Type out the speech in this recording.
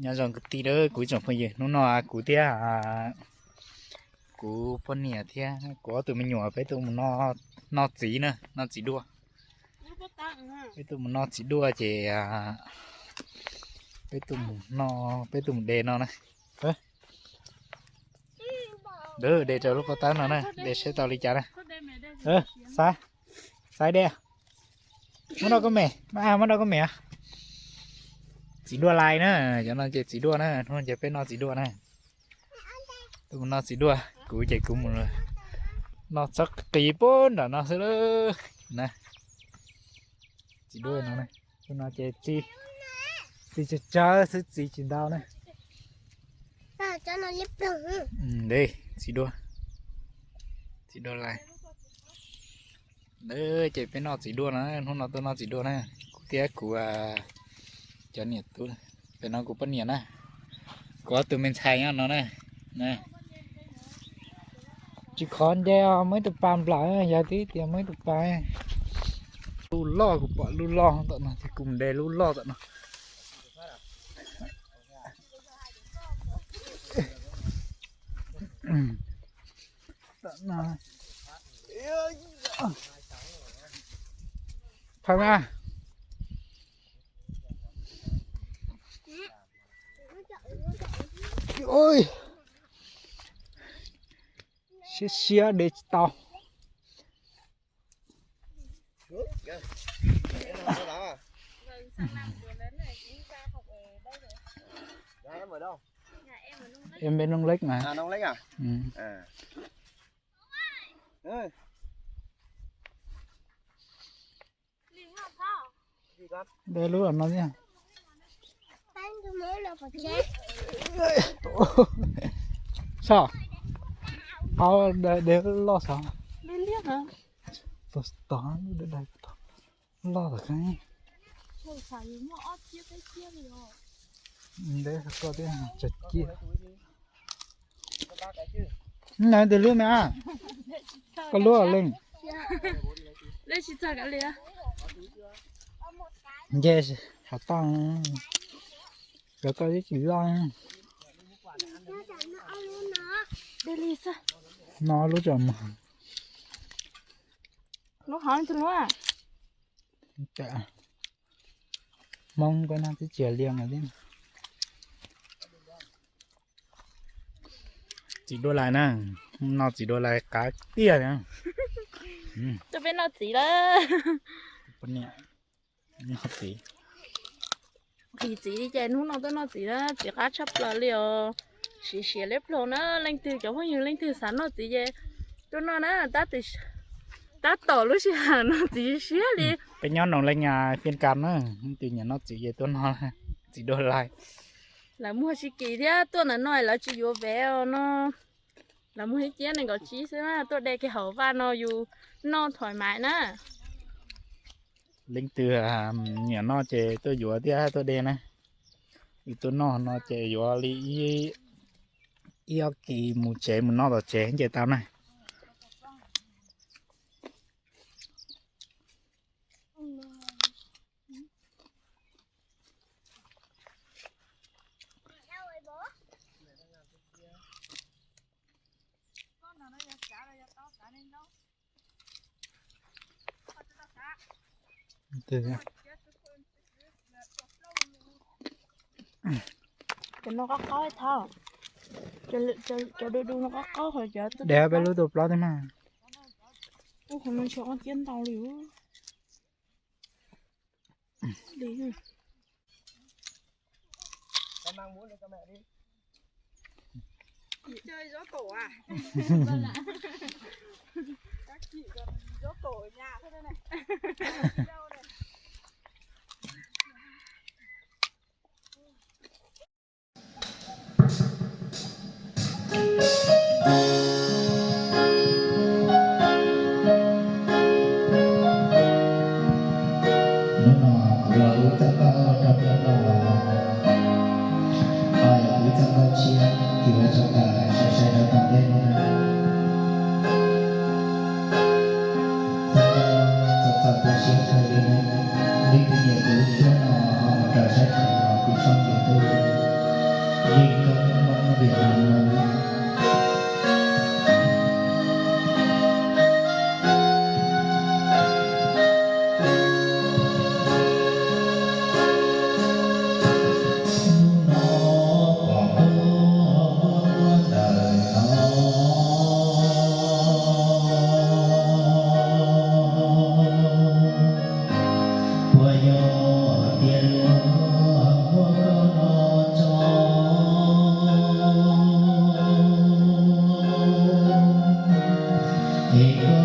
Nyob zoo kwv tij, kuv tsoom phooj ywg, hnub no kuv thiab kuv poj niam thiab kuv ob tug me nyuam peb tuaj mus noj txiv na, noj txiv duaj. Peb tuaj mus noj txiv duaj ces peb tuaj mus noj, peb tuaj mus de no na. De rau lub pob tawb no na, de saib tau li cas na. Xaiv, xaiv de. Muab noj koj mem, muab noj koj mem. Txiv duaj lais na, cov no ces txiv duaj na, hnub no ces peb noj txiv duaj na. Tuaj mus noj txiv duaj, kuv ces kuv mus noj txhob qis puag nram no xwb na. Txiv duaj no, tus no ces txiv tsawg tsawg xwb, txiv tsis ntau na. Txiv duaj, txiv duaj lais. Ces peb noj txiv duaj na, hnub no tuaj noj txiv duaj na, kuv thiab kuv cov niam tub, pem no kuv poj niam na, kuv ob tug me ntxhais nyob no na. Tsis khov nce os, muaj ib tug pas nplawm, yog twb tias muaj ib tug pas. Lub loj, kuv pom lub loj tom no ces kuv mus de lub loj tom no. Thawj na. Siab siab de tsis tau. Em bé Nông Lếch mà. À, Nông Lếch à? Ừ. À. Đây lúa nó nha. Sao? Ao đây, đây lo sao? Tos tos đây, đây lo rồi cái. Ntev koj thiab tsa ciaj. Nai tus lub me a, koj lub leej. Nce hav toj, cov koj ib tsis loj. No lub tsom mog. Lub hov tus lub. Hmoob koj noj twb tsis liam li. Txiv duaj lais na, noj txiv duaj lais qab tiag li. Tuaj peb noj txiv lawm. Noj txiv. Qhis txiv li ces hnub no tuaj noj txiv na, txiv qab tshaj plaws li os. Siav siav liab ploog na, leej twg cov phooj ywg leej twg xav noj txiv ces tuaj noj na, tab tom lub sij hawm noj txiv siab li. Peb nyob Noo Leej Phiaj Kas na, leej twg nyiam noj txiv ces tuaj noj txiv duaj lais. Lawv muag tsis kim thiab, tuaj ntawm no lawv tsis yuav vev os no. Lawv muag ib ciab nees nkaum tsib xwb na, tuaj de kiag hauv vaj no yus noj thoải mái na. Leej twg nyiam noj ces tuaj yuav thiab tuaj de na. Yus tuaj noj no ces yuav li ib ob kis mus tsev mus noj tom tsev ces tau na. Cov no qaub qaub thov. Cov du du no qaub qaub hos cov. Dab peb lub tus plaub thiab mas. Ub, qhov no ntshe qab ciab ntau li. Li. Hnub no kuv los wb txoj nkauj rau peb los, ho yog kuv ib txoj nkauj tshiab ces ua tsaug kawm sawv daws tau ntej no na. Txoj nkauj txaus txaus pab siab kawg li na. Leej twg nyiam kuv lub suab no ho mus raws saib kuv los kuv tshooj YouTube. Tus